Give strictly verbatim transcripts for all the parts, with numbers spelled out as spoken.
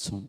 So,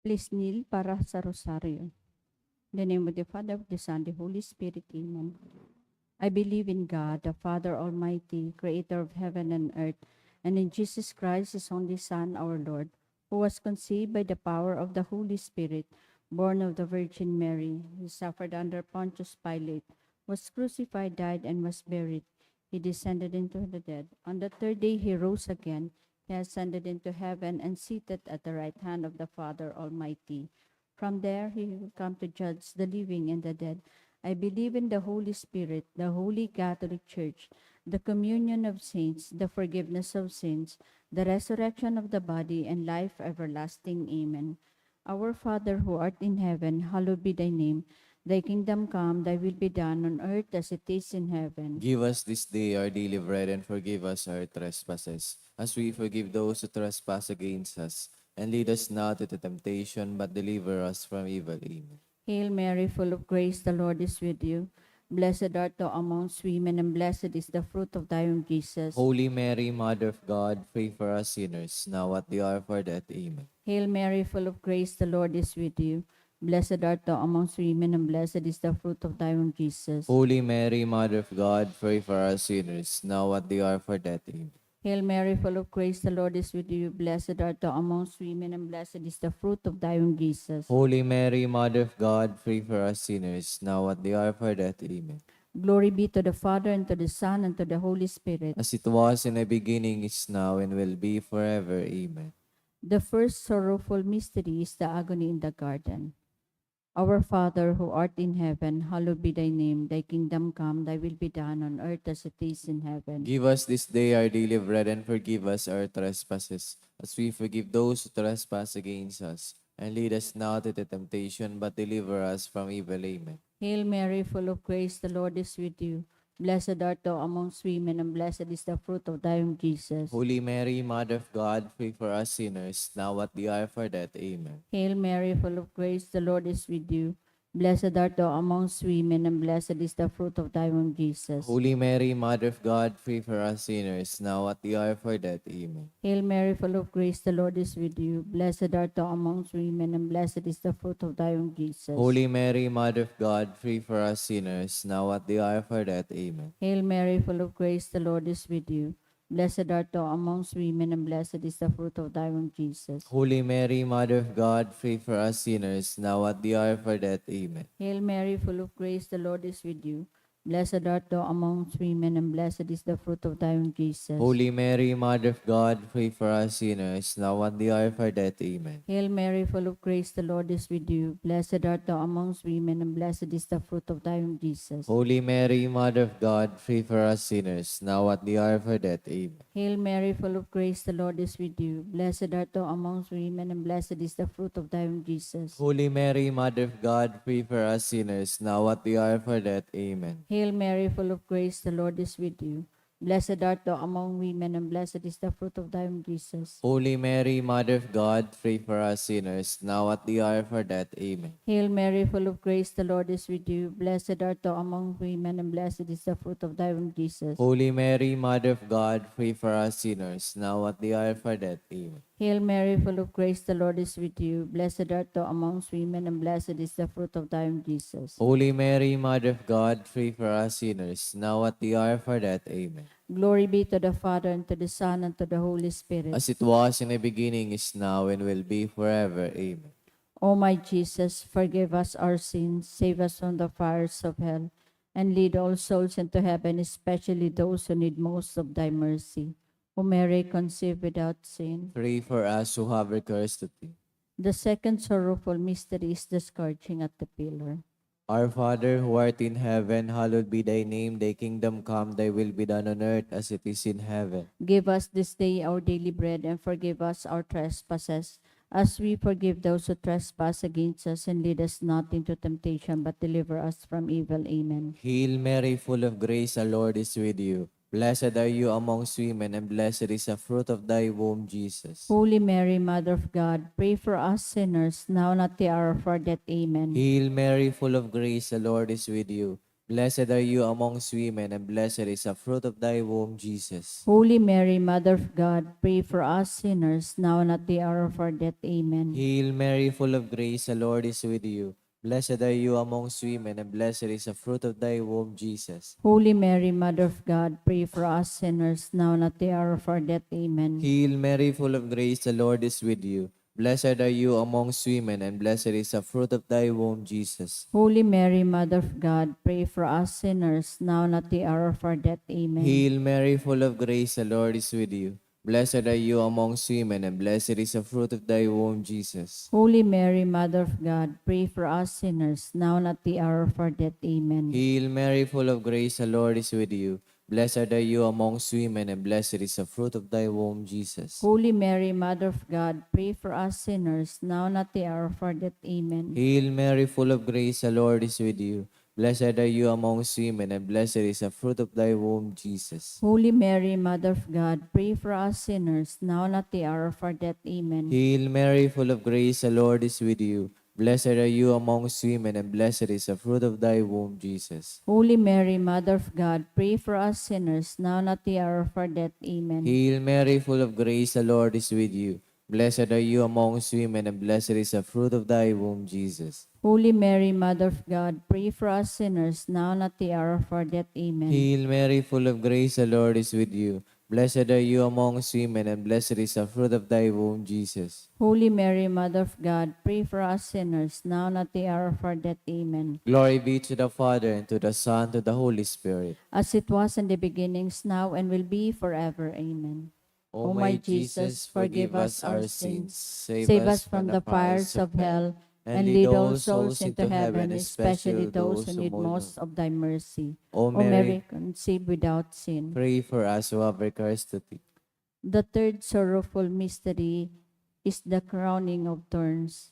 Please kneel para sa Rosaryo. In the name of the Father, of the Son, the Holy Spirit. Amen. I believe in God, the Father Almighty, creator of heaven and earth, and in Jesus Christ, his only Son, our Lord, who was conceived by the power of the Holy Spirit, born of the Virgin Mary. He suffered under Pontius Pilate, was crucified, died, and was buried. He descended into the dead. On the third day he rose again. He ascended into heaven and seated at the right hand of the Father Almighty. From there he will come to judge the living and the dead. I believe in the Holy Spirit, the Holy Catholic Church, the communion of saints, the forgiveness of sins, the resurrection of the body, and life everlasting. Amen. Our Father who art in heaven, hallowed be thy name. Thy kingdom come, thy will be done on earth as it is in heaven. Give us this day our daily bread, and forgive us our trespasses, as we forgive those who trespass against us. And lead us not into temptation, but deliver us from evil. Amen. Hail Mary, full of grace, the Lord is with you. Blessed art thou amongst women, and blessed is the fruit of thy womb, Jesus. Holy Mary, Mother of God, pray for us sinners, now at the hour of our death. Amen. Hail Mary, full of grace, the Lord is with you. Blessed art thou amongst women, and blessed is the fruit of thy womb, Jesus. Holy Mary, Mother of God, pray for us sinners, now at the hour of our death. Amen. Hail Mary, full of grace, the Lord is with you. Blessed art thou amongst women, and blessed is the fruit of thy womb, Jesus. Holy Mary, Mother of God, pray for us sinners, now at the hour of our death. Amen. Glory be to the Father, and to the Son, and to the Holy Spirit. As it was in the beginning, is now, and will be forever. Amen. The first sorrowful mystery is the agony in the garden. Our Father, who art in heaven, hallowed be thy name. Thy kingdom come, thy will be done on earth as it is in heaven. Give us this day our daily bread, and forgive us our trespasses, as we forgive those who trespass against us. And lead us not into temptation, but deliver us from evil. Amen. Hail Mary, full of grace, the Lord is with you. Blessed art thou amongst women, and blessed is the fruit of thy womb, Jesus. Holy Mary, Mother of God, pray for us sinners, now at the hour of our death. Amen. Hail Mary, full of grace, the Lord is with you. Blessed art thou amongst women, and blessed is the fruit of thy womb, Jesus. Holy Mary, Mother of God, pray for us sinners, now at the hour of our death. Amen. Hail Mary, full of grace, the Lord is with you. Blessed art thou amongst women, and blessed is the fruit of thy womb, Jesus. Holy Mary, Mother of God, pray for us sinners, now at the hour of our death. Amen. Hail Mary, full of grace, the Lord is with you. Blessed art thou amongst women, and blessed is the fruit of thy womb, Jesus. Holy Mary, Mother of God, pray for us sinners, now at the hour of our death. Amen. Hail Mary, full of grace, the Lord is with you. Blessed art thou amongst women, and blessed is the fruit of thy womb, Jesus. Holy Mary, Mother of God, pray for us sinners, now at the hour of our death. Amen. Hail Mary, full of grace, the Lord is with you. Blessed art thou amongst women, and blessed is the fruit of thy womb, Jesus. Holy Mary, Mother of God, pray for us sinners, now at the hour of our death. Amen. Hail Mary, full of grace, the Lord is with you. Blessed art thou amongst women, and blessed is the fruit of thy womb, Jesus. Holy Mary, Mother of God, pray for us sinners, now at the hour of our death. Amen. Hail Mary, full of grace, the Lord is with you. Blessed art thou among women, and blessed is the fruit of thy womb, Jesus. Holy Mary, Mother of God, pray for us sinners, now at the hour of our death. Amen. Hail Mary, full of grace, the Lord is with you. Blessed art thou among women, and blessed is the fruit of thy womb, Jesus. Holy Mary, Mother of God, pray for us sinners, now at the hour of our death. Amen. Hail Mary, full of grace, the Lord is with you. Blessed art thou amongst women, and blessed is the fruit of thy womb, Jesus. Holy Mary, Mother of God, pray for us sinners, now at the hour of our death. Amen. Glory be to the Father, and to the Son, and to the Holy Spirit. As it was in the beginning, is now, and will be forever. Amen. O my Jesus, forgive us our sins, save us from the fires of hell, and lead all souls into heaven, especially those who need most of thy mercy. O Mary, conceived without sin. Pray for us who have recourse to thee. The second sorrowful mystery is the scourging at the pillar. Our Father, who art in heaven, hallowed be thy name. Thy kingdom come, thy will be done on earth as it is in heaven. Give us this day our daily bread, and forgive us our trespasses, as we forgive those who trespass against us, and lead us not into temptation, but deliver us from evil. Amen. Hail Mary, full of grace, the Lord is with you. Blessed are you amongst women, and blessed is the fruit of thy womb, Jesus. Holy Mary, Mother of God, pray for us sinners, now and at the hour of our death. Amen. Hail Mary, full of grace, the Lord is with you. Blessed are you amongst women, and blessed is the fruit of thy womb, Jesus. Holy Mary, Mother of God, pray for us sinners, now and at the hour of our death. Amen. Hail Mary, full of grace, the Lord is with you. Blessed are you amongst women, and blessed is the fruit of thy womb, Jesus. Holy Mary, Mother of God, pray for us sinners, now and at the hour of our death. Amen. Hail Mary, full of grace, the Lord is with you. Blessed are you amongst women, and blessed is the fruit of thy womb, Jesus. Holy Mary, Mother of God, pray for us sinners, now and at the hour of our death. Amen. Hail Mary, full of grace, the Lord is with you. Blessed are you amongst women, and blessed is the fruit of thy womb, Jesus. Holy Mary, Mother of God, pray for us sinners, now and at the hour of our death. Amen. Hail Mary, full of grace, the Lord is with you. Blessed are you amongst women, and blessed is the fruit of thy womb, Jesus. Holy Mary, Mother of God, pray for us sinners, now and at the hour of our death. Amen. Hail Mary, full of grace, the Lord is with you. Blessed are you amongst women, and blessed is the fruit of thy womb, Jesus. Holy Mary, Mother of God, pray for us sinners, now and at the hour of our death. Amen. Hail Mary, full of grace, the Lord is with you. Blessed are you amongst women, and blessed is the fruit of thy womb, Jesus. Holy Mary, Mother of God, pray for us sinners, now and at the hour of our death. Amen. Hail Mary, full of grace, the Lord is with you. Blessed are you amongst women, and blessed is the fruit of thy womb, Jesus. Holy Mary, Mother of God, pray for us sinners, now and at the hour of our death. Amen. Hail Mary, full of grace, the Lord is with you. Blessed are you amongst women, and blessed is the fruit of thy womb, Jesus. Holy Mary, Mother of God, pray for us sinners, now and at the hour of our death. Amen. Glory be to the Father, and to the Son, to the Holy Spirit. As it was in the beginning, is now, and will be forever. Amen. O my Jesus, forgive us our sins, save us from the fires of hell, and lead all souls into heaven, especially those who need most of thy mercy. O Mary, conceived without sin. Pray for us who have recourse to thee. The third sorrowful mystery is the crowning of thorns.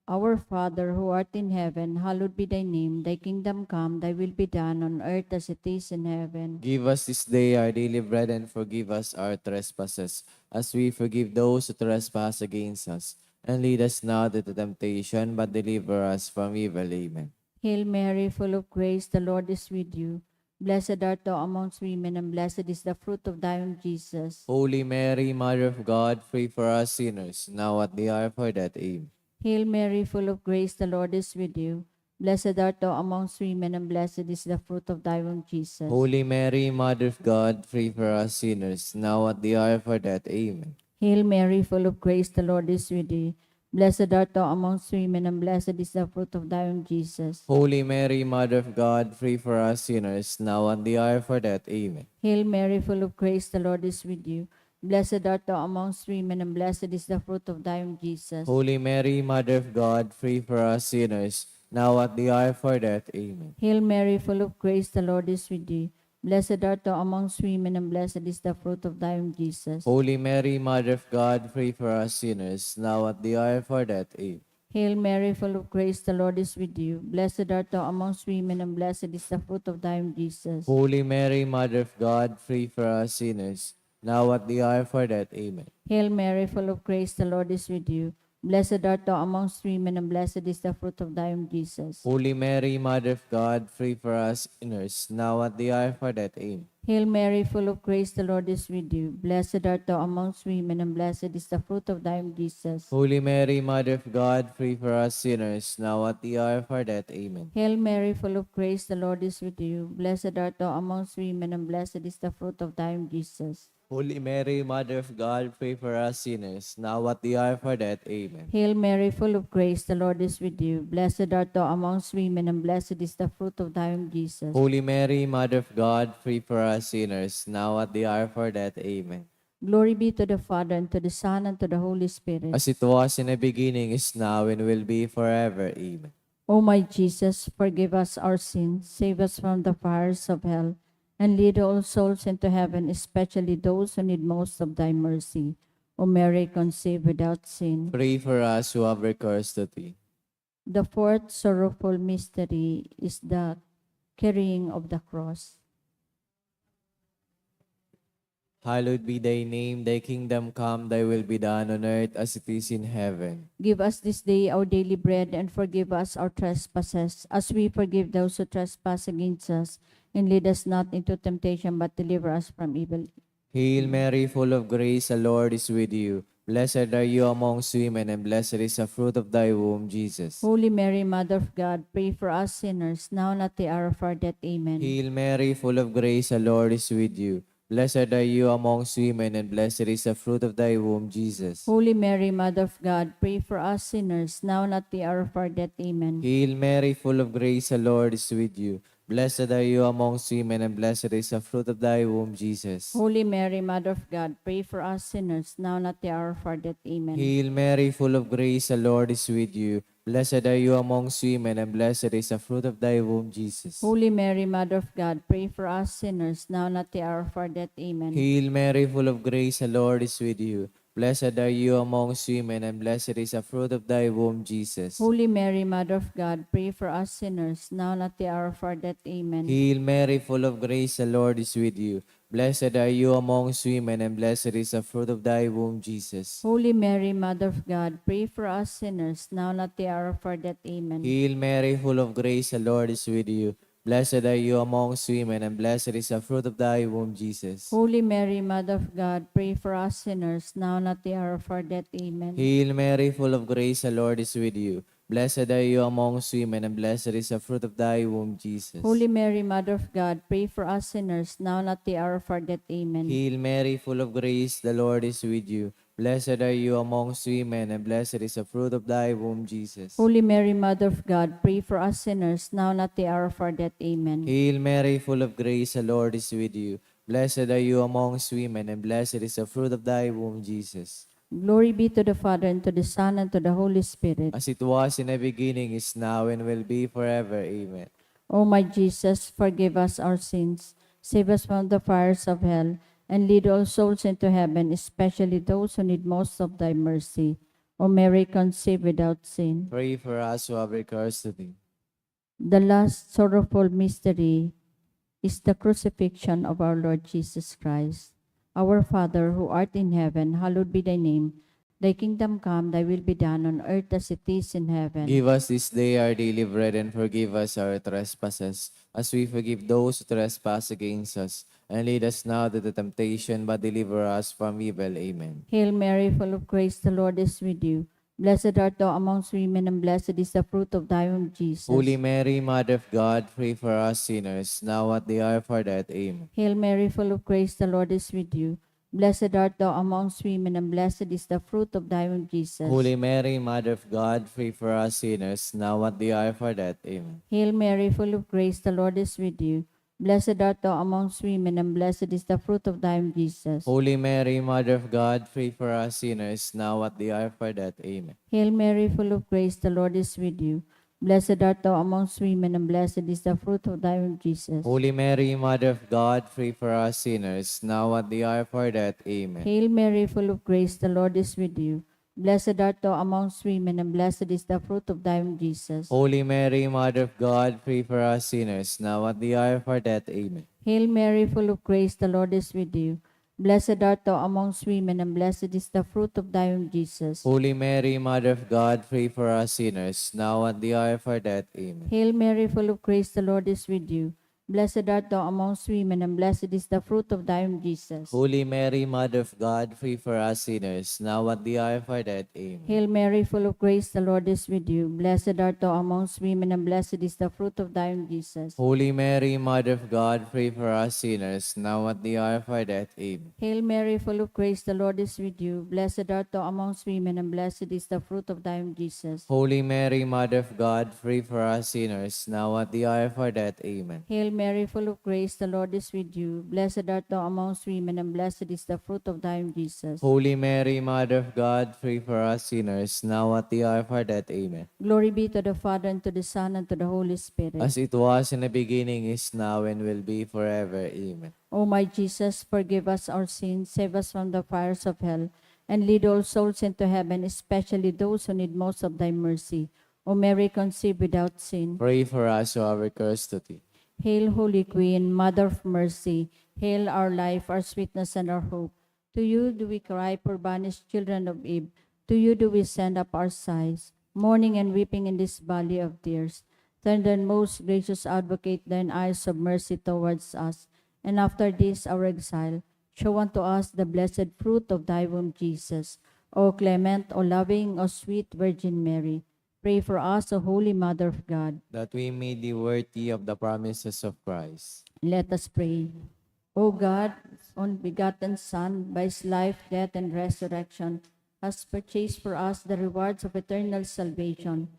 Our Father, who art in heaven, hallowed be thy name. Thy kingdom come, thy will be done on earth as it is in heaven. Give us this day our daily bread, and forgive us our trespasses, as we forgive those who trespass against us. And lead us not into temptation, but deliver us from evil. Amen. Hail Mary, full of grace, the Lord is with you. Blessed art thou amongst women, and blessed is the fruit of thy womb, Jesus. Holy Mary, Mother of God, pray for us sinners, now at the hour of our death. Amen. Hail Mary, full of grace, the Lord is with you. Blessed art thou amongst women, and blessed is the fruit of thy womb, Jesus. Holy Mary, Mother of God, pray for us sinners, now at the hour of our death. Amen. Hail Mary, full of grace, the Lord is with thee. Blessed art thou amongst women, and blessed is the fruit of thy womb, Jesus. Holy Mary, Mother of God, pray for us sinners, now at the hour of our death. Amen. Hail Mary, full of grace, the Lord is with you. Blessed art thou amongst women, and blessed is the fruit of thy womb, Jesus. Holy Mary, Mother of God, pray for us sinners, now at the hour of our death. Amen. Hail Mary, full of grace, the Lord is with thee. Blessed art thou amongst women, and blessed is the fruit of thy womb, Jesus. Holy Mary, Mother of God, pray for us sinners, now at the hour of our death. Amen. Hail Mary, full of grace, the Lord is with you. Blessed art thou amongst women, and blessed is the fruit of thy womb, Jesus. Holy Mary, Mother of God, pray for us sinners, now at the hour of our death. Amen. Hail Mary, full of grace, the Lord is with you. Blessed art thou amongst women, and blessed is the fruit of thy womb, Jesus. Holy Mary, Mother of God, pray for us sinners, now at the hour of our death. Amen. Hail Mary, full of grace, the Lord is with you. Blessed art thou amongst women, and blessed is the fruit of thy womb, Jesus. Holy Mary, Mother of God, pray for us sinners, now at the hour of our death. Amen. Hail Mary, full of grace, the Lord is with you. Blessed art thou amongst women, and blessed is the fruit of thy womb, Jesus. Holy Mary, Mother of God, pray for us sinners, now at the hour of our death. Amen. Hail Mary, full of grace, the Lord is with you. Blessed art thou amongst women, and blessed is the fruit of thy womb, Jesus. Holy Mary, Mother of God, pray for us sinners, now at the hour of our death. Amen. Glory be to the Father, and to the Son, and to the Holy Spirit. As it was in the beginning, is now, and will be forever. Amen. O my Jesus, forgive us our sins, save us from the fires of hell, and lead all souls into heaven, especially those who need most of thy mercy. O Mary, conceived without sin. Pray for us who have recourse to thee. The fourth sorrowful mystery is the carrying of the cross. Hallowed be thy name, thy kingdom come, thy will be done on earth as it is in heaven. Give us this day our daily bread, and forgive us our trespasses, as we forgive those who trespass against us. And lead us not into temptation, but deliver us from evil. Hail Mary, full of grace, the Lord is with you. Blessed are you amongst women, and blessed is the fruit of thy womb, Jesus. Holy Mary, Mother of God, pray for us sinners, now and at the hour of our death. Amen. Hail Mary, full of grace, the Lord is with you. Blessed are you amongst women, and blessed is the fruit of thy womb, Jesus. Holy Mary, Mother of God, pray for us sinners, now and at the hour of our death. Amen. Hail Mary, full of grace, the Lord is with you. Blessed are you amongst women, and blessed is the fruit of thy womb, Jesus. Holy Mary, Mother of God, pray for us sinners, now and at the hour of our death. Amen. Hail Mary, full of grace, the Lord is with you. Blessed are you amongst women, and blessed is the fruit of thy womb, Jesus. Holy Mary, Mother of God, pray for us sinners, now and at the hour of our death. Amen. Hail Mary, full of grace, the Lord is with you. Blessed are you amongst women, and blessed is the fruit of thy womb, Jesus. Holy Mary, Mother of God, pray for us sinners, now and at the hour of our death. Amen. Hail Mary, full of grace, the Lord is with you. Blessed are you amongst women, and blessed is the fruit of thy womb, Jesus. Holy Mary, Mother of God, pray for us sinners, now and at the hour of our death. Amen. Hail Mary, full of grace, the Lord is with you. Blessed are you amongst women, and blessed is the fruit of thy womb, Jesus. Holy Mary, Mother of God, pray for us sinners, now and at the hour of our death. Amen. Hail Mary, full of grace, the Lord is with you. Blessed are you amongst women, and blessed is the fruit of thy womb, Jesus. Holy Mary, Mother of God, pray for us sinners, now and at the hour of our death. Amen. Hail Mary, full of grace, the Lord is with you. Blessed are you amongst women, and blessed is the fruit of thy womb, Jesus. Holy Mary, Mother of God, pray for us sinners, now and at the hour of our death. Amen. Hail Mary, full of grace, the Lord is with you. Blessed are you amongst women, and blessed is the fruit of thy womb, Jesus. Glory be to the Father, and to the Son, and to the Holy Spirit. As it was in the beginning, is now, and will be forever. Amen. O my Jesus, forgive us our sins, save us from the fires of hell, and lead all souls into heaven, especially those who need most of thy mercy. O Mary, conceived without sin. Pray for us who have recourse to thee. The last sorrowful mystery is the crucifixion of our Lord Jesus Christ. Our Father, who art in heaven, hallowed be thy name. Thy kingdom come, thy will be done on earth as it is in heaven. Give us this day our daily bread, and forgive us our trespasses, as we forgive those who trespass against us. And lead us not into temptation, but deliver us from evil. Amen. Hail Mary, full of grace, the Lord is with you. Blessed art thou amongst women, and blessed is the fruit of thy womb, Jesus. Holy Mary, Mother of God, pray for us sinners, now at the hour of our death. Amen. Hail Mary, full of grace, the Lord is with you. Blessed art thou amongst women, and blessed is the fruit of thy womb, Jesus. Holy Mary, Mother of God, pray for us sinners, now at the hour of our death. Amen. Hail Mary, full of grace, the Lord is with you. Blessed art thou amongst women, and blessed is the fruit of thy womb, Jesus. Holy Mary, Mother of God, pray for us sinners, now at the hour of our death. Amen. Hail Mary, full of grace, the Lord is with you. Blessed art thou amongst women, and blessed is the fruit of thy womb, Jesus. Holy Mary, Mother of God, pray for us sinners, now at the hour of our death. Amen. Hail Mary, full of grace, the Lord is with you. Blessed art thou amongst women, and blessed is the fruit of thy womb, Jesus. Holy Mary, Mother of God, pray for us sinners, now at the hour of our death. Amen. Hail Mary, full of grace, the Lord is with you. Blessed art thou amongst women, and blessed is the fruit of thy womb, Jesus. Holy Mary, Mother of God, pray for us sinners, now at the hour of our death. Amen. Hail Mary, full of grace, the Lord is with you. Blessed art thou amongst women, and blessed is the fruit of thy womb, Jesus. Holy Mary, Mother of God, pray for us sinners, now at the hour of our death. Amen. Hail Mary, full of grace, the Lord is with you. Blessed art thou amongst women, and blessed is the fruit of thy womb, Jesus. Holy Mary, Mother of God, pray for us sinners, now at the hour of our death. Amen. Hail Mary, full of grace, the Lord is with you. Blessed art thou amongst women, and blessed is the fruit of thy womb, Jesus. Holy Mary, Mother of God, pray for us sinners, now at the hour of our death. Amen. Hail Mary, full of grace, the Lord is with you. Blessed art thou amongst women, and blessed is the fruit of thy womb, Jesus. Holy Mary, Mother of God, pray for us sinners, now at the hour of our death. Amen. Glory be to the Father, and to the Son, and to the Holy Spirit. As it was in the beginning, is now, and will be forever. Amen. O my Jesus, forgive us our sins, save us from the fires of hell, and lead all souls into heaven, especially those who need most of thy mercy. O Mary conceived without sin. Pray for us who have recourse to thee. Hail, Holy Queen, Mother of Mercy, hail our life, our sweetness, and our hope. To you do we cry, poor banished children of Eve. To you do we send up our sighs, mourning and weeping in this valley of tears. Turn then, most gracious Advocate, thine eyes of mercy towards us, and after this our exile, show unto us the blessed fruit of thy womb, Jesus. O clement, O loving, O sweet Virgin Mary, pray for us, O Holy Mother of God. That we may be worthy of the promises of Christ. Let us pray. O God, only begotten Son, by his life, death, and resurrection, has purchased for us the rewards of eternal salvation.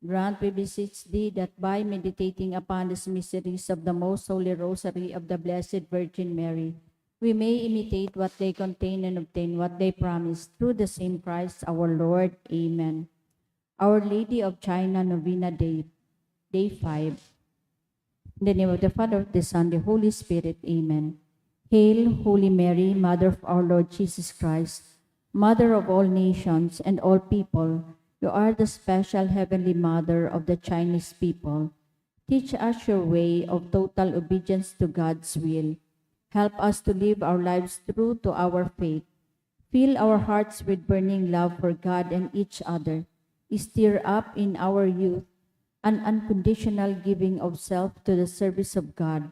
Grant, we beseech thee, that by meditating upon these mysteries of the most holy Rosary of the Blessed Virgin Mary, we may imitate what they contain and obtain what they promise, through the same Christ our Lord. Amen. Our Lady of China Novena Day, Day five. In the name of the Father, of the Son, the Holy Spirit. Amen. Hail, Holy Mary, Mother of our Lord Jesus Christ, Mother of all nations and all people, you are the special heavenly Mother of the Chinese people. Teach us your way of total obedience to God's will. Help us to live our lives true to our faith. Fill our hearts with burning love for God and each other. Stir up in our youth an unconditional giving of self to the service of God.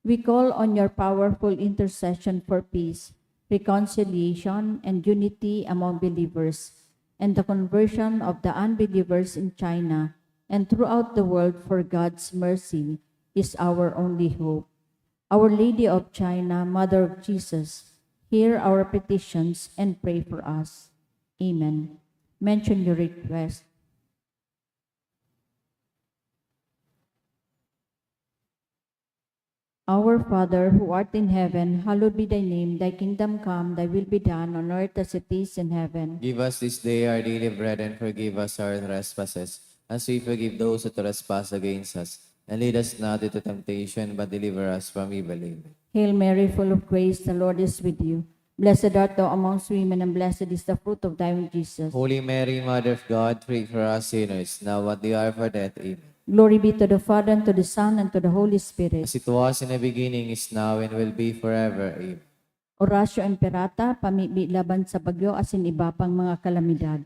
We call on your powerful intercession for peace, reconciliation, and unity among believers, and the conversion of the unbelievers in China and throughout the world, for God's mercy is our only hope. Our Lady of China, Mother of Jesus, hear our petitions and pray for us. Amen. Mention your request. Our Father, who art in heaven, hallowed be thy name. Thy kingdom come, thy will be done on earth as it is in heaven. Give us this day our daily bread, and forgive us our trespasses, as we forgive those who trespass against us. And lead us not into temptation, but deliver us from evil. Amen. Hail Mary, full of grace, the Lord is with you. Blessed art thou amongst women, and blessed is the fruit of thy womb, Jesus. Holy Mary, Mother of God, pray for us sinners, now at the hour of our death. Amen. Glory be to the Father, and to the Son, and to the Holy Spirit. As it was in the beginning, is now, and will be forever. Amen. Horacio Imperata, pamibi laban sa bagyo asin iba pang mga kalamidad.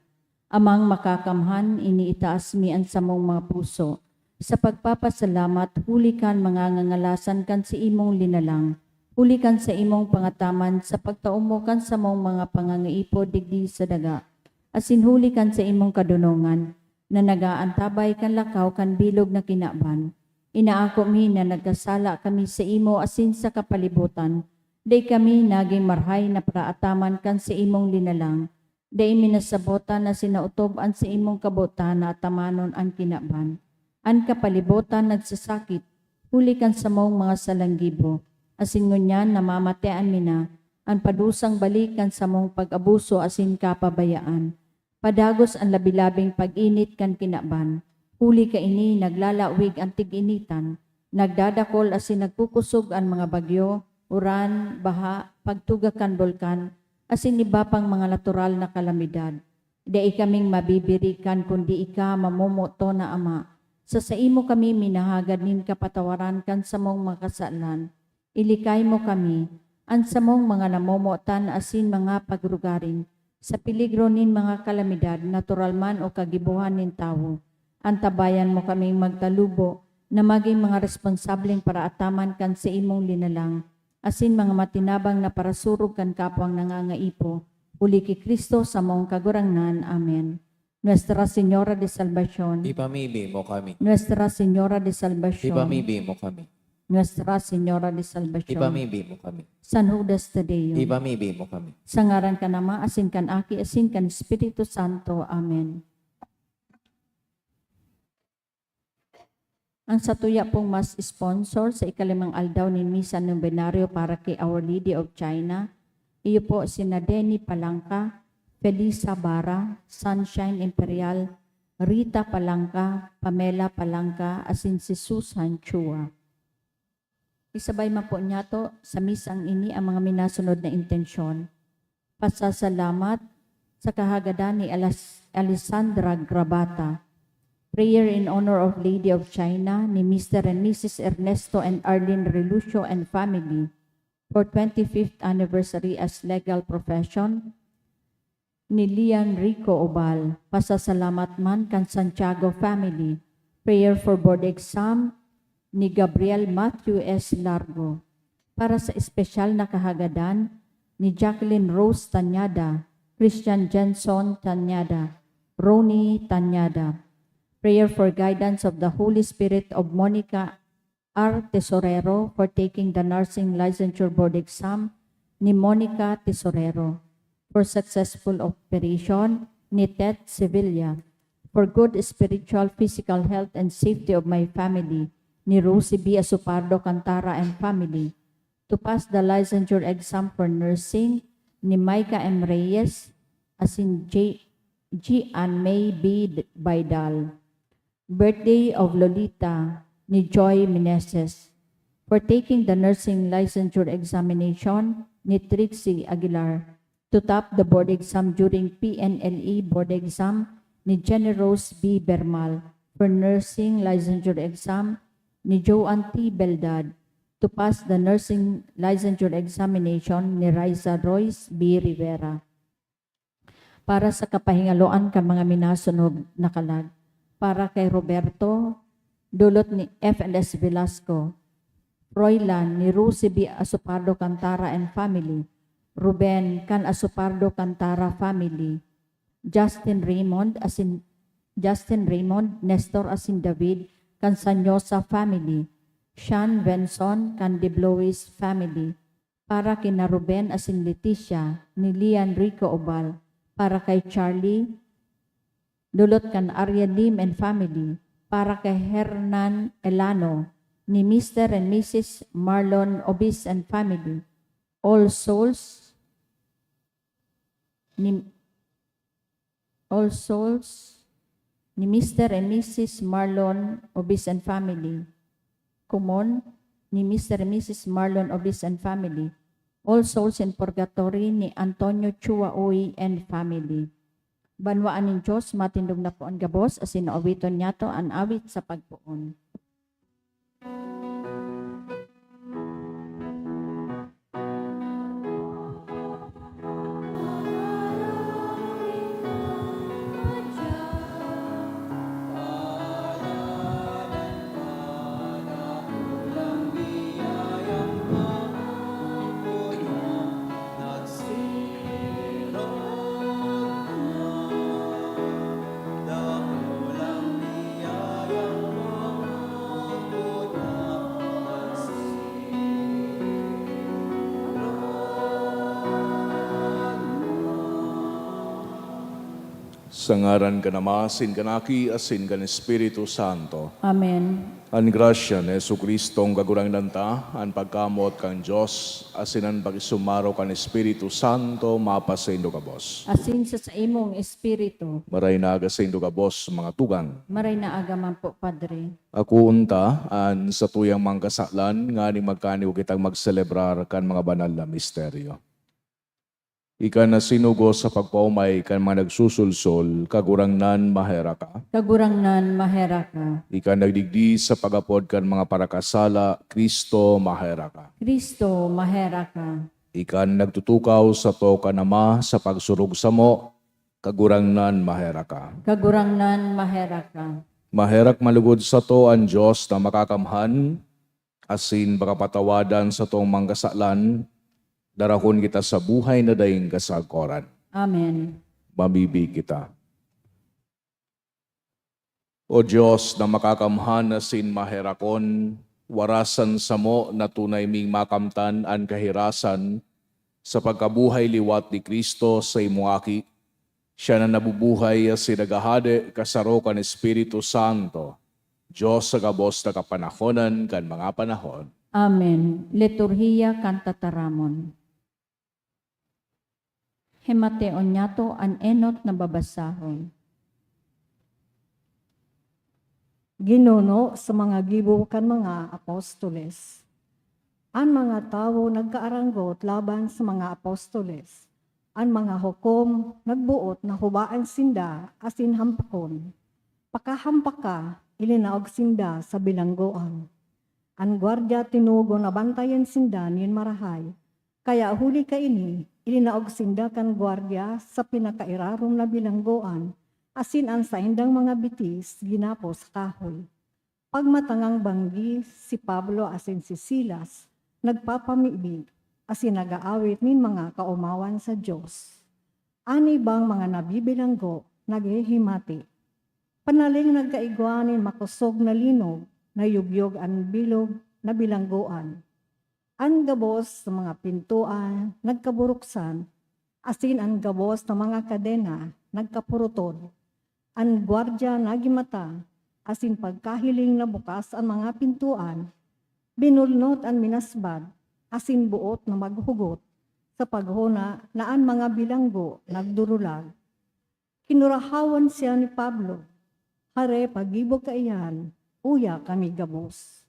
Amang Makakamhan, iniitaas mi an samong mga puso sa pagpapasalamat huli kan mga ngangalasan kan saimong linalang, huli kan saimong pangataman sa pagtao mo kan samong mga pangangaipo digdi sa daga, asin huli kan saimong kadonongan na nag-aantabay kan lakaw kan bilog na kinaban. Inaako mi na nagkasala kami saimo asin sa kapalibutan. Dai kami nagin marahay na paraataman kan saimong linalang. Dai mi nasabotan na sinaotob an saimong kabotan na atamanon an kinaban. An kapalibutan nagsasakit, huli kan samong mga salanggibo, asin ngunyan namamatean mi na an padusang balik kan samong pag-abuso asin kapabayaan. Padagos an labi-labing pag-init kan kinaban, huli kaini naglalawig an tig-initan, nagdadakol asin nagkukosog an mga bagyo, uran, baha, pagtuga kan bulkan, asin iba pang mga natural na kalamidad. Dai kaming mabibirikan kundi ika, mamomoton na Ama. Sa saimo kami minahagad nin kapatawaran kan samong mga kasalan. Ilikay mo kami, an samong mga namomotan asin mga pagrugaring, sa peligro nin mga kalamidad, natural man o kagibohan nin tawo. Antabayan mo kaming magtalubo na magin mga responsableng paraataman kan saimong linalang, asin mga matinabang na parasurog kan kapwang nangangaipo, huli ki Cristo samong Kagurangnan. Amen. Nuestra Señora de Salvacion. Ipamibi mo kami. Nuestra Señora de Salvacion. Ipamibi mo kami. Nuestra Señora de Salvacion. Ipamibi mo kami. San Judas Tadeo. Ipamibi mo kami. Sa ngaran kan Ama, asin kan Aki, asin kan Espiritu Santo. Amen. Ang satuya pong Mass sponsor sa ikalimang aldaw nin Misa Nobenaryo para kay Our Lady of China, iyo po sina Denny Palangka, Felisa Bara, Sunshine Imperial, Rita Palangka, Pamela Palangka, asin si Susan Chua. Isabay man po niyato sa misang ini ang mga minasunod na intensyon. Pasasalamat sa kahagadan ni Alas-, Alessandra Grabata. Prayer in honor of Lady of China ni Mister and Missus Ernesto and Arlene Relucio and family for twenty-fifth anniversary as legal profession ni Lian Rico Obal. Pasasalamat man kan Santiago family. Prayer for board exam ni Gabriel Matthew S. Largo. Para sa espesyal na kahagadan ni Jacqueline Rose Tañada, Christian Jenson Tañada, Ronnie Tañada. Prayer for guidance of the Holy Spirit of Monica R. Tesorero for taking the nursing licensure board exam ni Monica Tesorero. For successful operation ni Tet Sevilla. For good spiritual, physical health and safety of my family ni Rosie B. Asupardo Cantara and family. To pass the licensure exam for nursing ni Micah M. Reyes asin J-, G. and May B. Baidal. Birthday of Lolita ni Joy Meneses. For taking the nursing licensure examination ni Trixie Aguilar. To top the board exam during P N L E board exam ni Generose B. Bermal. For nursing licensure exam ni Joan T. Beldad. To pass the nursing licensure examination ni Raisa Royce B. Rivera. Para sa kapahingaloan kan mga minasunod na kalag. Para kay Roberto, dulot ni F and S Velasco. Froilan ni Rosie B. Asopardo Cantara and family. Ruben kan Asopardo Cantara family. Justin Raymond asin, Justin Raymond, Nestor asin David kan Sanyosa family. Sean Benson kan De Blois family. Para kina Ruben asin Leticia ni Lian Rico Obal, para kay Charlie, dulot kan Arya Lim and family, para kay Hernan Elano ni Mister and Missus Marlon Obis and family, All Souls ni All Souls ni Mister and Missus Marlon Obis and family. Common ni Mister and Missus Marlon Obis and family. All Souls in Purgatory ni Antonio Chua Uy and family. Banwaan nin Diyos, matindog na po an gabos, asin awiton niyato an awit sa pagpoon. Sa ngaran kan Ama, asin kan Aki, asin kan Espiritu Santo. Amen. An grasya ni Jesu-Cristong Kagurangnan ta, an pagkamoot kan Dios, asin an pakisumaro kan Espiritu Santo mapasaindo gabos. Asin sa saimong espiritu. Maray na aga saindo gabos, mga tugang. Maray na aga man po, Padre. Ako unta an satuyang mga kasalan nganing magkanigo kitang magselebrar kan mga banal na misteryo. Ika na sinugo sa pagpaomay kan mga nagsusulsol, Kagurangnan, maherak ka. Kagurangnan, maherak ka. Ika nagdigdi sa pag-apod kan mga parakasala, Kristo, maherak ka. Kristo, maherak ka. Ika nagtutukaw sato kan Ama sa pagsurog samo, Kagurangnan, maherak ka. Kagurangnan, maherak ka. Maherak man lugod sato an Dios na makakamhan, asin pakapatawadan satong mga kasalan, darahon kita sa buhay na daing kasagkoran. Amen. Mamibi kita. O Dios na makakamhan asin maherakon, warasan samo na tunay ming makamtan an kahirasan sa pagkabuhay liwat ni Cristo, saimong Aki. Siya na nabubuhay asin naghahade kasaro kan Espiritu Santo, Dios sa gabos na kapanahonan kan mga panahon. Amen. Liturhiya kan Tataramon. Himateon niyato an enot na babasahon. Ginuno sa mga gibo kan mga apostoles. An mga tawo nagkaaranggot laban sa mga apostoles. An mga hukom nagboot na hubaan sinda asin hampakon. Pakahampaka, ilinaog sinda sa bilanggoan. An gwardiya tinugon na bantayan sinda nin marahay. Kaya huli kaini, ilinaog sinda kan gwardiya sa pinakairarom na bilanggoan, asin an saindang mga bitis ginapos sa kahoy. Pagmatangang banggi, si Pablo asin si Silas nagpapamibi asin nag-aawit nin mga kaomawan sa Dios. An ibang mga nabibilanggo naghihimati. Panaling nagkaigwa nin makosog na linog, nayugyog an bilog na bilanggoan. An gabos na mga pintoan nagkaburuksan, asin an gabos na mga kadena nagkapurutod. An gwardiya nagimata, asin pagkahiling nabukas an mga pintoan, binulnot an minasbad, asin boot na maghugot, sa paghona na an mga bilanggo nagdurulag. Kinurahawan siya ni Pablo, "Hare, paggibo kaiyan, uya kami gabos."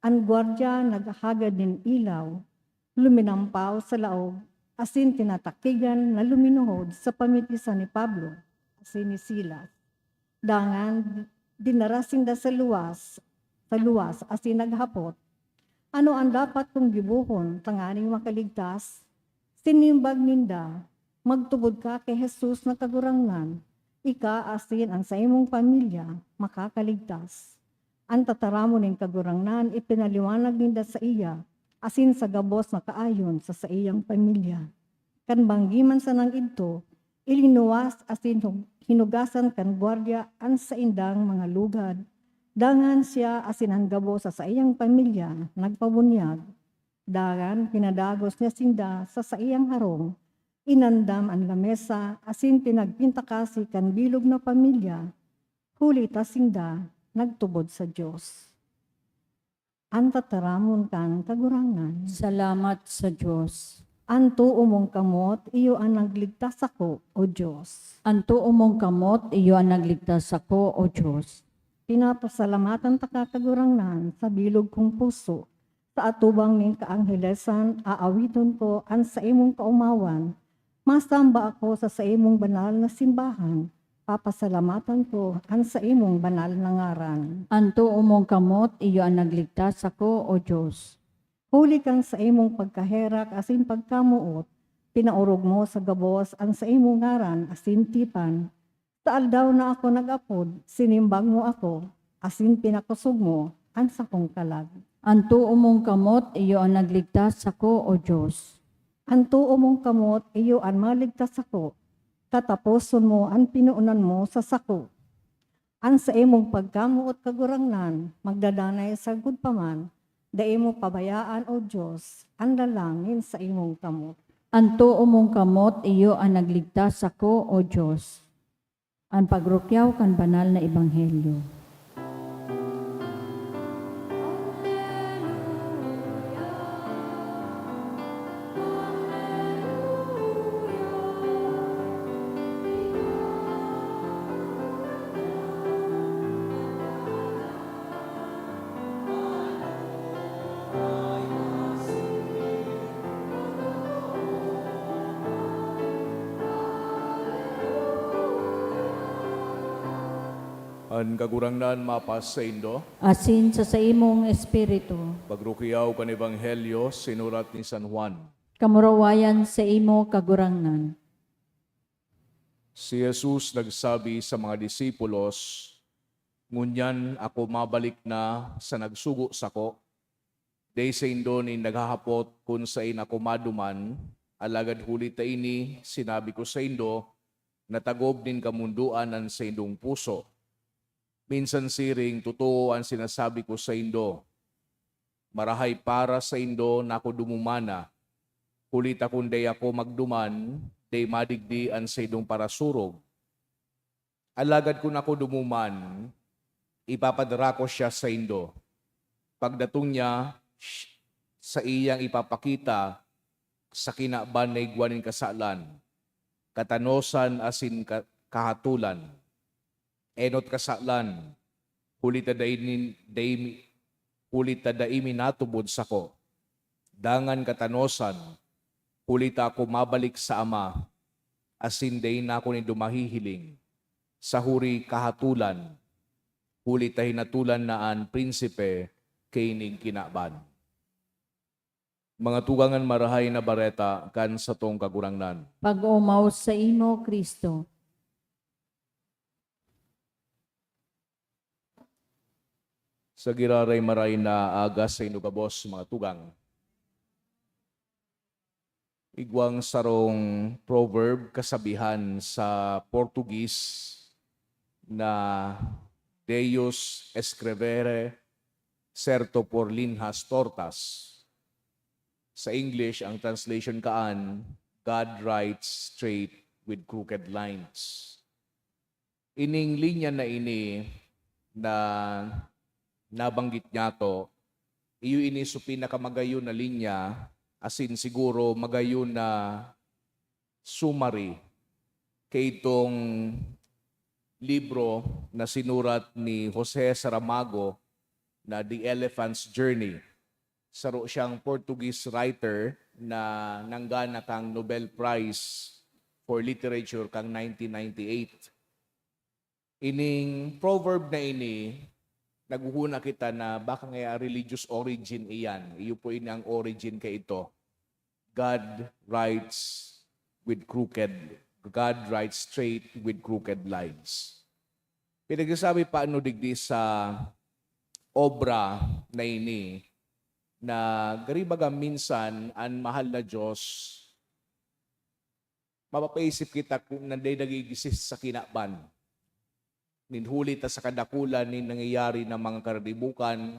An gwardiya naghahagad nin ilaw, luminampaw sa laog, asin tinatakigan na luminuhod sa pamitisan ni Pablo asin ni Silas. Dangan dinara sinda sa luwas, sa luwas asin naghapot, "Ano an dapat kong gibohon tanganing makaligtas?" Sinimbag ninda, "Magtubod ka ki Jesus na Kagurangnan, ika asin an saimong pamilya makakaligtas." An tataramon nin Kagurangnan ipinaliwanag ninda saiya asin sa gabos na kaayon sa saiyang pamilya. Kan banggi man sanang idto, ilinuwas asin hug-, hinugasan kan gwardiya an saindang mga lugad. Dangan siya asin an gabos sa saiyang pamilya nagpabunyag. Dangan pinadagos niya sinda sa saiyang harong, inandam an lamesa asin pinagpintakasi kan bilog na pamilya, huli ta sinda nagtubod sa Dios. An tataramon kan Kagurangnan. Salamat sa Dios. An too mong kamot, iyo an nagligtas sako, O Dios. An too mong kamot, iyo an nagligtas sako, O Dios. Pinapasalamatan taka, Kagurangnan, sa bilog kong puso. Sa atubang nin kaanghelesan, aawiton ko an saimong kaomawan. Masamba ako sa saimong banal na simbahan, papasalamatan ko an saimong banal na ngaran. An too mong kamot, iyo an nagligtas sako, O Dios. Huli kan saimong pagkaherak asin pagkamoot, pinaorog mo sa gabos an saimong ngaran asin tipan. Sa aldaw na ako nag-apod, sinimbag mo ako, asin pinakosog mo an sakong kalag. An too mong kamot, iyo an nagligtas sako, O Dios. An too mong kamot, iyo an maligtas sako. Tataposon mo an pinonan mo sa sako. An saimong pagkamoot, Kagurangnan, magdadanay sagkod pa man, dai mo pabayaan, O Dios, an lalang nin saimong kamot. An too mong kamot, iyo an nagligtas sako, O Dios. An pagrukyaw kan banal na ebanghelyo. An Kagurangnan mapas saindo. Asin sa saimong espiritu. Pagrukyaw kan Ebanghelyo sinurat ni San Juan. Kamurawayan saimo, Kagurangnan. Si Jesus nagsabi sa mga disipulos, "Ngunyan ako mabalik na sa nagsugo sako. Dai saindo nin naghahapot kun saen ako maduman, alagad huli ta ini, sinabi ko saindo, na tagob nin kamondoan an saindong puso. Minsan siring, totoo an sinasabi ko saindo, marahay para saindo na ako dumuman na, huli ta kun dai ako magduman, dai madigdi an saindong parasurog. Alagad kun ako dumuman, ipapadara ko siya saindo. Pagdatong niya, sh- saiyang ipapakita sa kinaban na igwa nin kasalan, katanosan asin ka- kahatolan. Enot kasalan, huli ta dai nin- dai mi- huli ta dai mi natubod sako. Dangan katanosan, huli ta ako mabalik sa Ama, asin dai na ako nindo mahihiling. Sa huri kahatolan, huli ta hinatolan na an prinsipe kaining kinaban." Mga tugang, an Marahay na Bareta kan satong Kagurangnan. Pag-omaw saimo, Cristo. Sa giraray maray na aga saindo gabos, mga tugang. Igwang sarong proverb, kasabihan sa Portuguese na "Deus escrevere, certo por linhas tortas." Sa English, ang translation kaan, "God writes straight with crooked lines." Ining linya na ini na nabanggit niyato, iyo ini so pinakamagayon na linya, asin siguro magayon na summary kaitong libro na sinurat ni Jose Saramago na The Elephant's Journey. Saro siyang Portuguese writer na nanggana kan Nobel Prize for Literature kan nineteen ninety-eight. Ining proverb na ini, naghuhuna kita na baka ngaya religious origin iyan. Iyo po ini ang origin kaito. "God writes with crooked, God writes straight with crooked lines." Pinagsasabi pa ano digdi sa obra na ini, na gari baga minsan an mahal na Diyos, mapapaisip kita kun na dai nag-i-exist sa kinaban. Nin huli ta sa kadakulan nin nangyayari na mga karanibukan,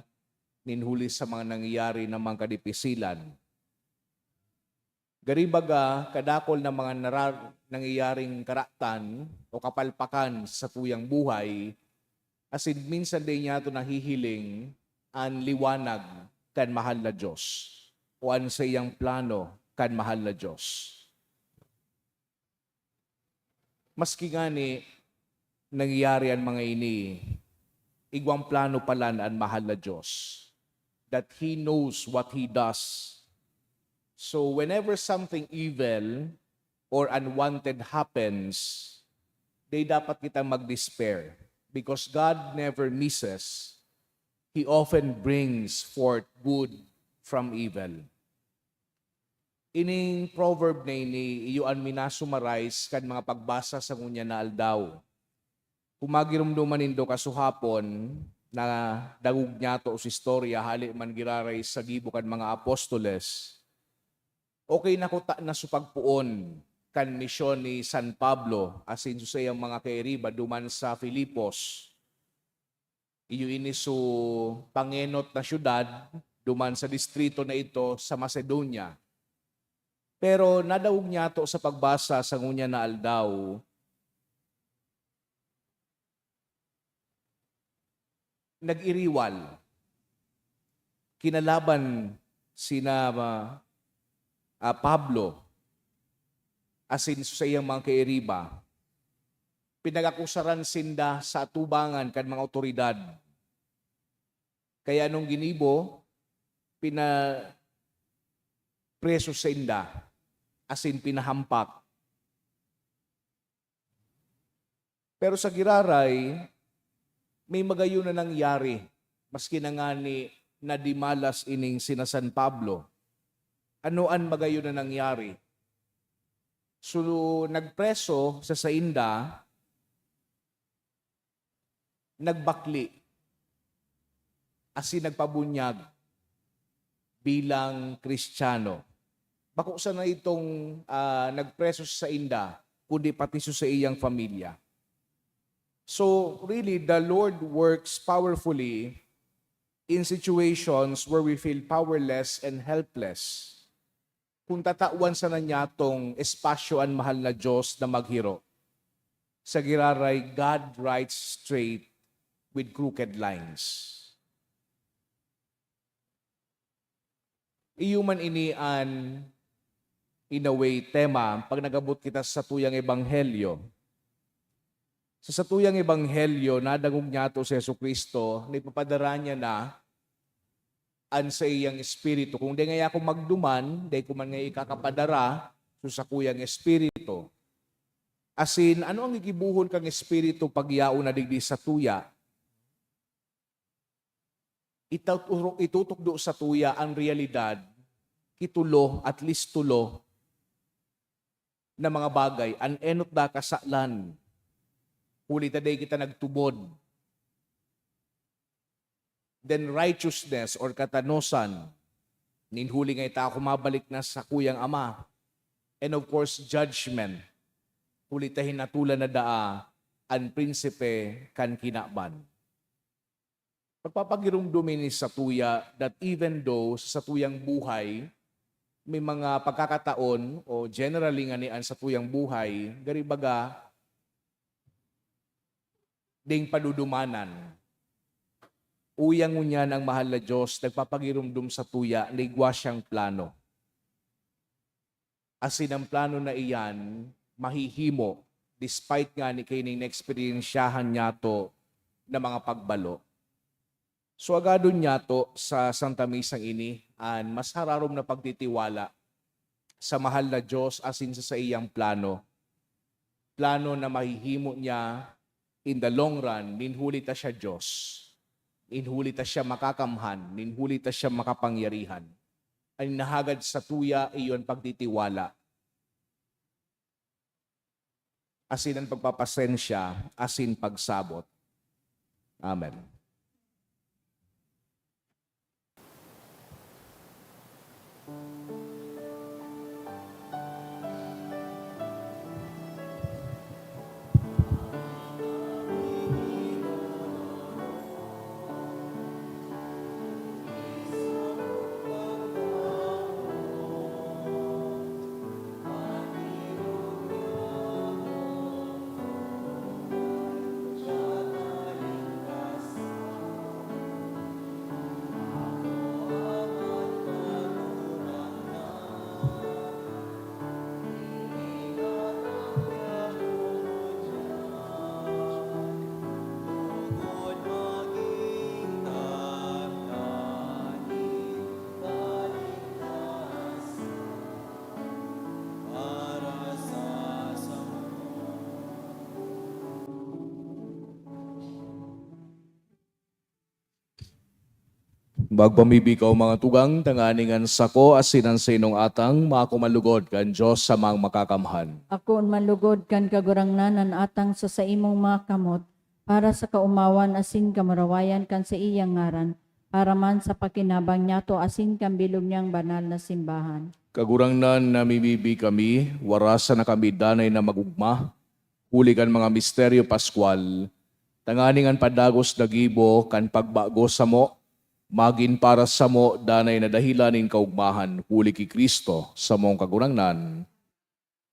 nin huli sa mga nangyayari na mga kadipisilan. Gari baga, kadakul na mga nara-, nangyayaring karatan o kapalpakan sa satuyang buhay, asin minsan dai niyato nahihiling an liwanag kan mahal na Diyos o an saiyang plano kan mahal na Diyos. Maski ngani nangyayari an mga ini, igwang plano palan an mahal na Diyos, that He knows what He does. So whenever something evil or unwanted happens, dai dapat kita mag-despair, because God never misses. He often brings forth good from evil. Ining proverb na ini, iyo an mina-summarize kan mga pagbasa sa ngunyan na aldaw. Kung magiromdoman nindo kasuhapon, nadangog niyato sa istorya, hale man giraray sa gibo kan mga apostoles, okay na kuta na sa pagpoon kan misyon ni San Pablo asin sa saiyang mga kairiba duman sa Filipos. Iyo ini so pangenot na syudad duman sa distrito na ito sa Macedonia. Pero nadangog niyato sa pagbasa sa ngunyan na aldaw, nag-iriwal kinalaban sina, ah, Pablo asin sa iyang mga kairiba. Pinag-akusaran sinda sa atubangan kan mga awtoridad. Kaya anong ginibo? Pinapreso sinda, asin pinahampak. Pero sa giraray, may magayon na nangyari, maski na ngani nadimalas ining sina San Pablo. Ano an magayon na nangyari? So, nagpreso sa sainda, nagbakli, asin nagpabunyag bilang Kristiyano. Bako sana itong, ah, nagpreso sa sainda, kundi pati sa saiyang pamilya. So, really, the Lord works powerfully in situations where we feel powerless and helpless. Kung tatawan sana niyatong espasyo an mahal na Diyos na maghiro, sa giraray, God writes straight with crooked lines. Iyo man ini an, in a way, tema pag nag-abot kita sa satuyang ebanghelyo. Sa satuyang ebanghelyo, nadangog niyato si Jesu-Cristo na ipapadara niya na an saiyang Espiritu. Kung dai ngaya ako magduman, dai ko man ngaya ikakapadara sa sakuyang Espiritu. Asin, ano ang gigibohon kan Espiritu pagyaon na digdi satuya? Ituturo-, itutukdo satuya an realidad ki tolo, at least tolo, na mga bagay, an enot na kasalan, huli ta dai kita nagtubod. Then righteousness or katanosan, nin huli ngaya ta ako mabalik na sakuyang Ama. And of course, judgment, huli ta hinatolan na daa an prinsipe kan kinaban. Pagpapagiromdom ini satuya that even though sa satuyang buhay, may mga pagkakataon o generally ngani an satuyang buhay, gari baga, ding padudumanan, uya ngunyan ang mahal na Diyos nagpapagiromdom satuya na igwa siyang plano. Asin ang plano na iyan mahihimo despite ngani kaining naeksperyensyahan niyato na mga pagbalo. So, agadon niyato sa Santa Misang ini an mas hararom na pagtitiwala sa mahal na Diyos asin sa saiyang plano. Plano na mahihimo niya in the long run, nin huli ta siya Diyos, nin huli ta siya makakamhan, nin huli ta siya makapangyarihan. An nahagad satuya iyo an pagtitiwala, asin an pagpapasensya, asin pagsabot. Amen. Magpamibi kaw, mga tugang, tanganing an sako asin an saindong atang mako man lugod kan Dios samang makakamhan. Akoon man lugod kan Kagurangnan an atang sa saimong mga kamot, para sa kaomawan asin kamurawayan kan saiyang ngaran, para man sa pakinabang niyato asin kan bilog niyang banal na simbahan. Kagurangnan, namimibi kami, warasan na kami danay na mag-ogma, huli kan mga misteryo paskwal, tanganing an padagos na gibo kan pagbago samo, magin para samo danay na dahelan nin kaogmahan huli ki Cristo, samong Kagurangnan.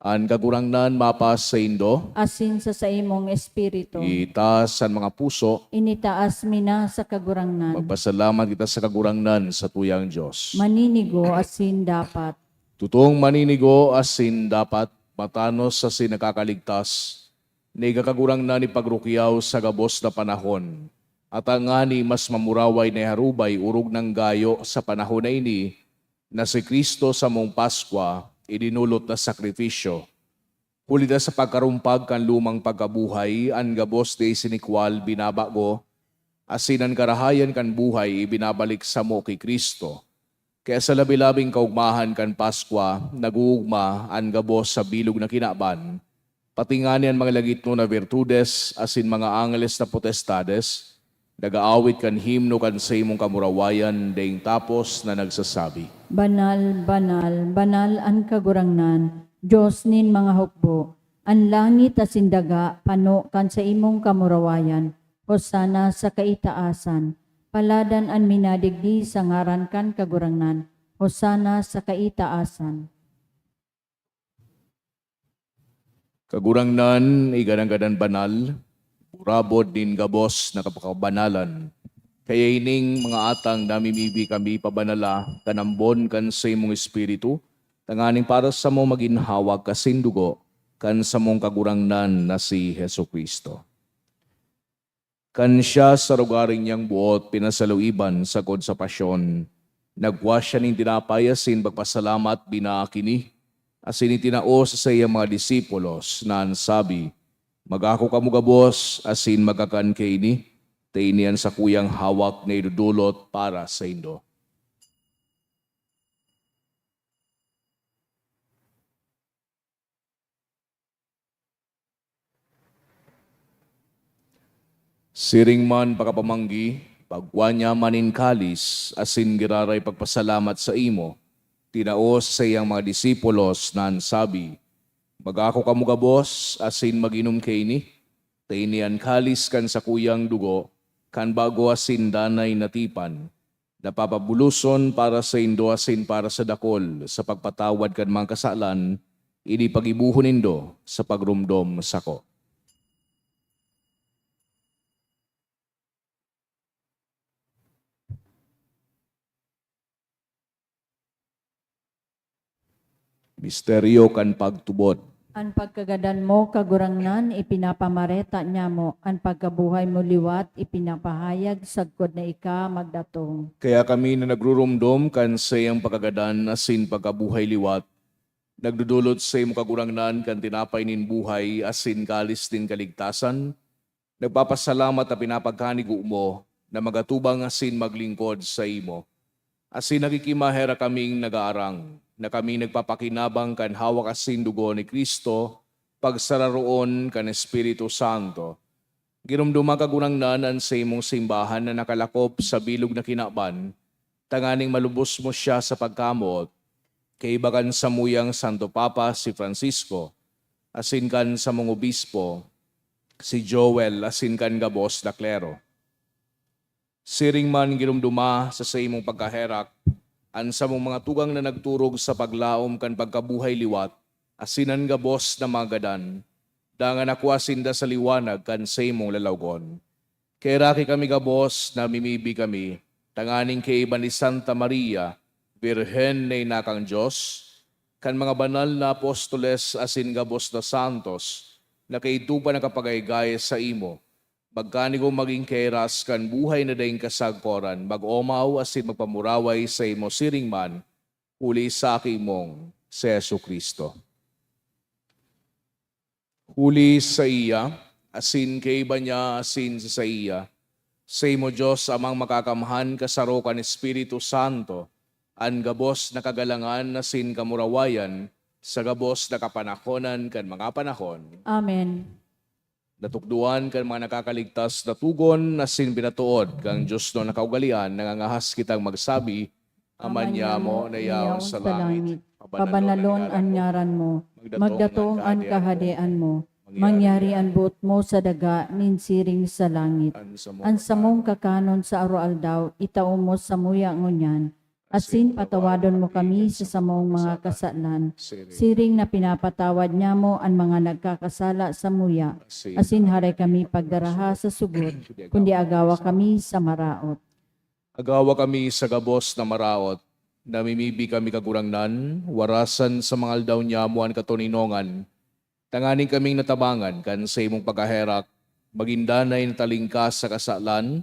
An Kagurangnan mapasaindo. Asin sa saimong espiritu. Itaas an mga puso. Initaas mi na sa Kagurangnan. Magpasalamat kita sa Kagurangnan sa tuyang Dios. Maninigo asin dapat. Tutong maninigo asin dapat, matanos asin nakakaligtas, na ika Kagurangnan ipagrukyaw sa gabos na panahon, at tangani mas mamuraway na iharubay orog nang gayo sa panahon na ini, na si Cristo samong Paskwa, idinolot na sakrifisyo. Huli ta sa pagkarumpag kan lumang pagkabuhay, an gabos dai sinikwal binabago, asin an karahayan kan buhay ibinabalik samo ki Cristo. Kaya sa labi-labing kaogmahan kan Paskwa, nag-oogma an gabos sa bilog na kinaban, pati ngani an mga lagitnon na birtudes asin mga angeles na potestades, nag-aawit kan himno kan saimong kamurawayan daing tapos na nagsasabi, "Banal, banal, banal an Kagurangnan, Dios nin mga hukbo. An langit asin daga pano kan saimong kamurawayan. Hosana sa kaitaasan. Paladan an minadigdi sa ngaran kan Kagurangnan. Hosana sa kaitaasan." Kagurangnan, ika an gadan banal, burabod nin gabos na kapakabanalan. Kaya ining mga atang namimibi kami pabanala kan ambon kan saimong Espiritu, tanganing para samo magin hawak asin dugo kan samong Kagurangnan na si Jesu-Cristo. Kan siya sa rogaring niyang boot pinasaluiban sagkod sa pasyon, nagkua siya nin tinapay asin pagpasalamat, binaak ini, asin itinao sa saiyang mga disipulos, na an sabi, "Mag-ako kamo gabos asin magkakan kaini, ta ini an sakuyang hawak na idodolot para saindo." Siring man pakapamanggi, pagkua niya man nin kalis, asin giraray pagpasalamat saimo, tinao sa saiyang mga disipulos, na an sabi, "Mag-ako kamo gabos asin mag-inom kaini, ta ini an kalis kan sakuyang dugo kan bago asin danay na tipan, na papabuloson para saindo asin para sa dakul sa pagpatawad kan mga kasalan, ini paggibohon nindo sa pagromdom sako." Misteryo kan pagtubod. An pagkagadan mo, Kagurangnan, ipinapamareta niamo, an pagkabuhay mo liwat ipinapahayag sagkod na ika magdatong. Kaya kami na nagruromdom kan saiyang pagkagadan asin pagkabuhay liwat, nagdodolot saimo, Kagurangnan, kan tinapay nin buhay asin kalis nin kaligtasan, nagpapasalamat ta pinapagkanigo mo na magatubang asin maglingkod saimo. Asin nakikimaherak kaming nagaarang, na kami nagpapakinabang kan hawak asin dugo ni Cristo, pagsararoon kan Espiritu Santo. Giromdoma, Kagurangnan, an saimong simbahan na nakalakop sa bilog na kinaban, tanganing malubos mo siya sa pagkamoot, kaiba kan samuyang Santo Papa, si Francisco, asin kan samong obispo, si Joel, asin kan gabos na klero. Siring man giromdoma sa saimong pagkaherak an samong mga tugang na nagturog sa paglaom kan pagkabuhay liwat, asin an gabos na mga gadan, dangan nakua sinda sa liwanag kan saimong lalawgon. Kaheraki kami gabos, namimibi kami, tanganing kaiba ni Santa Maria, Birhen na ina kan Dios, kan mga banal na apostoles asin gabos na santos, na kaidto pa nakapagaygay saimo, magkanigo magin kahiras kan buhay na daing kasagkoran, mag-omaw asin magpamuraway saimo siring man, huli sa Aki mong si Jesu-Cristo. Huli saiya, asin kaiba niya, asin sa saiya, saimo, Dios Amang Makakamhan, kasaro kan Espiritu Santo, an gabos na kagalangan asin kamurawayan, sa gabos na kapanahonan kan mga panahon. Amen. Natukdoan kan mga nakakaligtas na tugon asin pinatood kan Dios na kaugalean, nangangahas kitang magsabi, "Ama niamo na yaon sa langit, pabanalon an ngaran mo, magdatong an kahadean mo, mangyari an boot mo sa daga nin siring sa langit. An samong kakanon sa aroaldaw, itao mo samuya ngunyan, asin patawadon mo kami sa samong mga kasalan, siring na pinapatawad nyamo an mga nagkakasala samuya, asin haray kami pagdaraha sa sugod, kundi agawa kami sa maraot. Agawa kami sa gabos na maraot, namimibi kami, Kagurangnan, warasan sa mga aldaw nyamo an katoninongan, tanganing kaming natabangan kan saimong pagkaherak, magin danay na talingkas sa kasalan,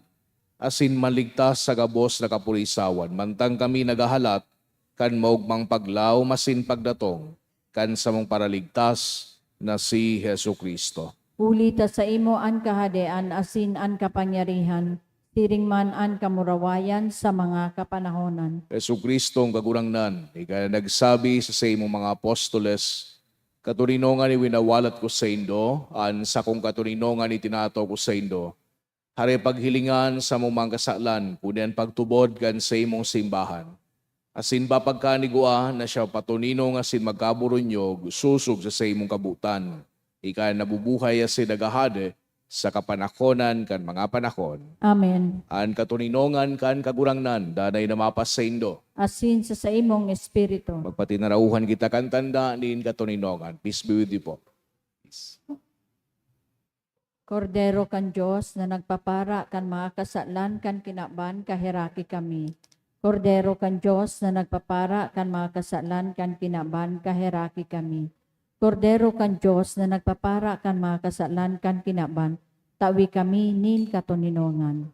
asin maligtas sa gabos na kapulisawan, mantang kami naghahalat kan maogmang paglaom asin pagdatong kan samong Paraligtas na si Jesu-Cristo. Huli ta saimo an kahadean asin an kapangyarihan, siring man an kamurawayan sa mga kapanahonan. Jesu-Cristong Kagurangnan, ika na nagsabi sa saimong mga apostoles, "Katoninongan iwinawalat ko saindo, an sakong katoninongan itinataw ko saindo." Hare paghilingan sa mga kasalan, kundi an pagtubod kan saimong simbahan. Asin papagkanigua na siya patoninong asin magkaburunyog sosog sa saimong kabotan. Ika an nabubuhay asin naghahade sa kapanakonan kan mga panahon. Amen. An katoninongan kan Kagurangnan danay na mapasaindo. Asin sa saimong espiritu. Magpatinarauhan kita kan tanda nin katoninongan. Peace be with you po. Peace. Kordero kan Dios na nagpapara kan mga kasalan kan kinaban, kaheraki kami. Kordero kan Dios na nagpapara kan mga kasalan kan kinaban, kaheraki kami. Kordero kan Dios na nagpapara kan mga kasalan kan kinaban, tawi kami nin katoninongan.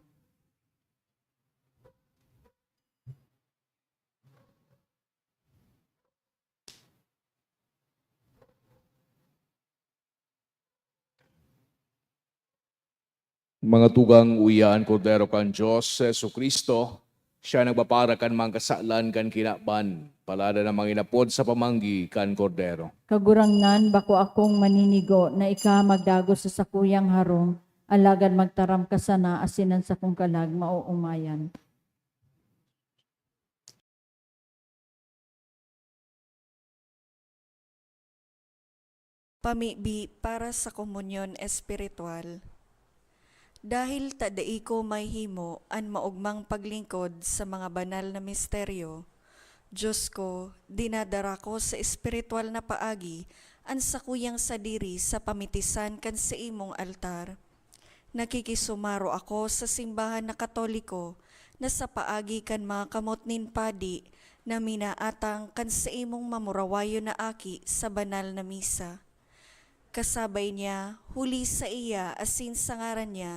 Mga tugang, uya an Kordero kan Dios, si Jesu-Cristo, siya nagpapara kan mga kasalan kan kinaban. Palada na manginapod sa pamanggi kan Kordero. Kagurangnan, bako akong maninigo na ika magdagos sa sakuyang harong, alagad magtaram ka sana asin an sakong kalag maoomayan. Pamibi para sa komunyon espiritual. Dahil ta dai ko mahihimo an maogmang paglingkod sa mga banal na misteryo, Dios ko, dinadara ko sa espiritual na paagi an sakuyang sadiri sa pamitisan kan saimong altar. Nakikisumaro ako sa simbahan na Katoliko na sa paagi kan mga kamot nin padi na minaatang kan saimong mamurawayon na aki sa banal na misa. Kasabay niya, huli saiya asin sa ngaran niya,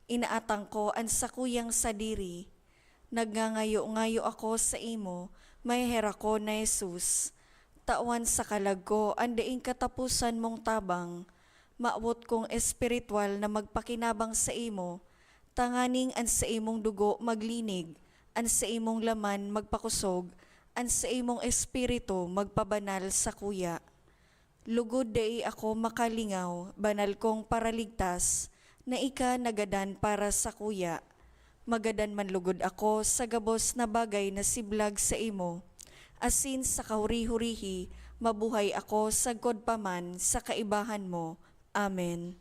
inaatang ko an sakuyang sadiri. Nagngangayo-ngayo ako saimo, maheherak ko na Jesus. Tawan sa kalag ko an daing kataposan mong tabang. Mawot kong espiritual na magpakinabang saimo, tanganing an saimong dugo maglinig, an saimong laman magpakosog, an saimong espiritu magpabanal sakuya. Lugod dai ako makalingaw, banal kong Paraligtas, na ika nagadan para sakuya. Magadan man lugod ako sa gabos na bagay na siblag saimo, asin sa kahuri-hurihi mabuhay ako sagkod pa man sa kaibahan mo. Amen.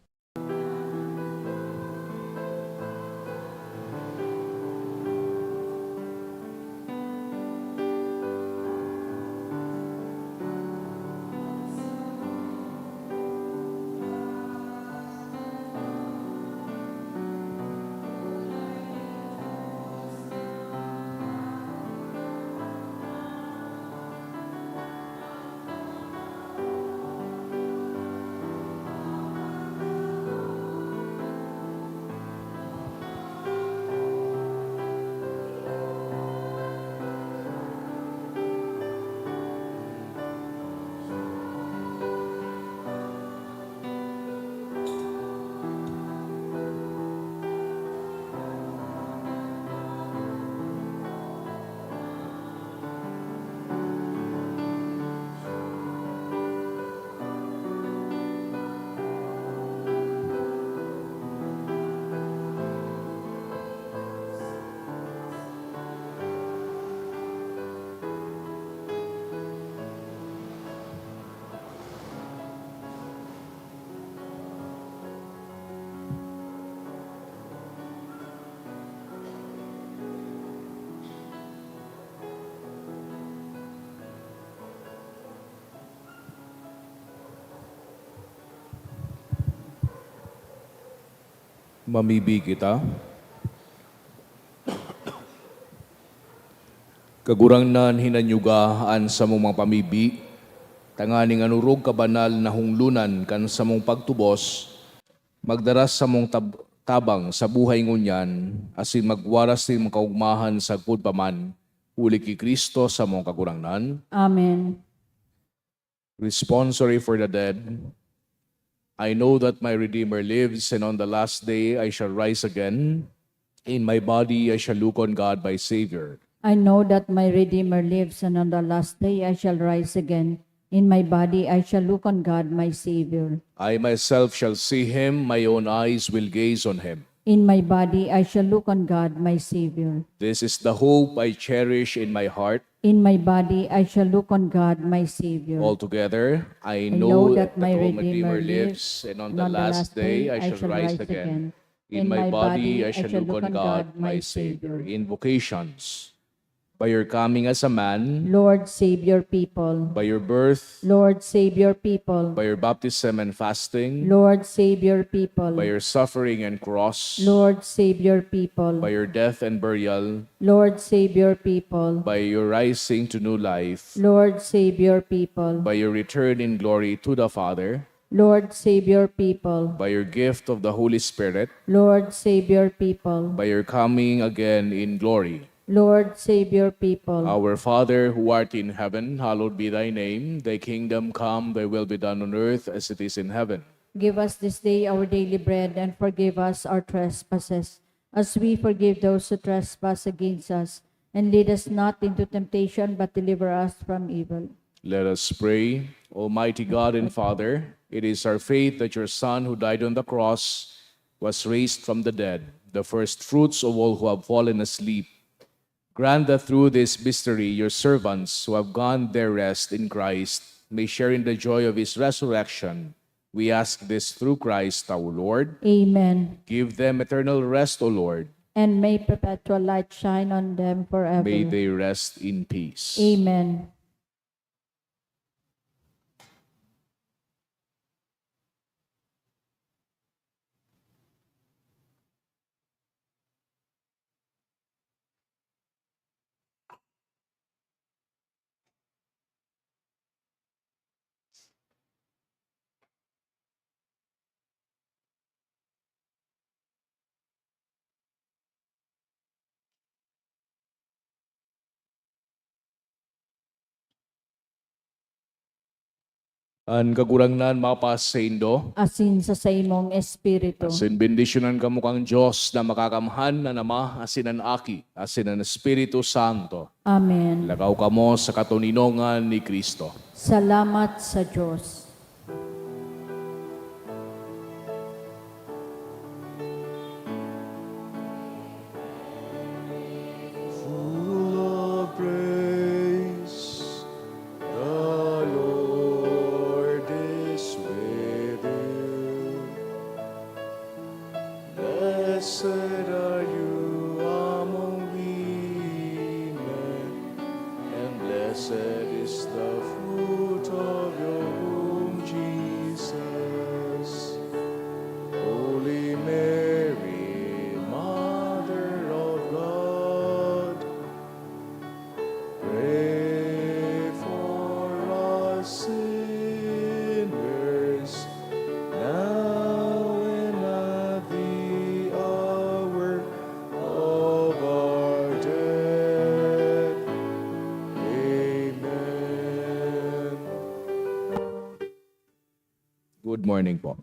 Mamibi kita. Kagurangnan, hinanyuga an samong mga pamibi, tanganing an orog kabanal na hunglonan kan samong pagtubos magdara samong tab-, tabang sa buhay ngunyan, asin magwaras nin kaogmahan sagkod pa man, huli ki Cristo samong Kagurangnan. Amen. Responsory for the dead. I know that my Redeemer lives, and on the last day I shall rise again. In my body I shall look on God, my Savior. I know that my Redeemer lives, and on the last day I shall rise again. In my body I shall look on God, my Savior. I myself shall see him, my own eyes will gaze on him. In my body I shall look on God, my Savior. This is the hope I cherish in my heart. In my body I shall look on God, my Savior. Altogether, I I know know that that my the Redeemer Redeemer lives, lives, and on and the on the last last day day I I shall shall rise rise again. Again. In In my my body body I I shall shall look look on on God, God, my my Savior. Savior. Invocations. By your coming as a man, Lord, save your people. By your birth, Lord, save your people. By your baptism and fasting, Lord, save your people. By your suffering and cross, Lord, save your people. By your death and burial, Lord, save your people. By your rising to new life, Lord, save your people. By your return in glory to the Father, Lord, save your people. By your gift of the Holy Spirit, Lord, save your people. By your coming again in glory. Lord, save your people. Our Father, who art in heaven, hallowed be thy name. Thy kingdom come, thy will be done on earth as it is in heaven. Give us this day our daily bread, and forgive us our trespasses, as we forgive those who trespass against us. And lead us not into temptation, but deliver us from evil. Let us pray. Almighty God and Father, it is our faith that your Son, who died on the cross, was raised from the dead, the first fruits of all who have fallen asleep. Grant that through this mystery, your servants who have gone their rest in Christ may share in the joy of his resurrection. We ask this through Christ our Lord. Amen. Give them eternal rest, O Lord. And may perpetual light shine on them forever. May they rest in peace. Amen. An Kagurangnan mapasaindo. Asin sa saimong espiritu. Asin bendisyonan kamo kan Dios na Makakamhan, an Ama, asin an Aki, asin an Espiritu Santo. Amen. Lakaw kamo sa katoninongan ni Cristo. Salamat sa Dios. Full of grace, the Lord is with you. Blessed are you among women, and blessed is the fruit of your womb, Jesus. Holy Mary, Mother of God, pray for us sinners, now and at the hour of our death. Amen. Good morning po.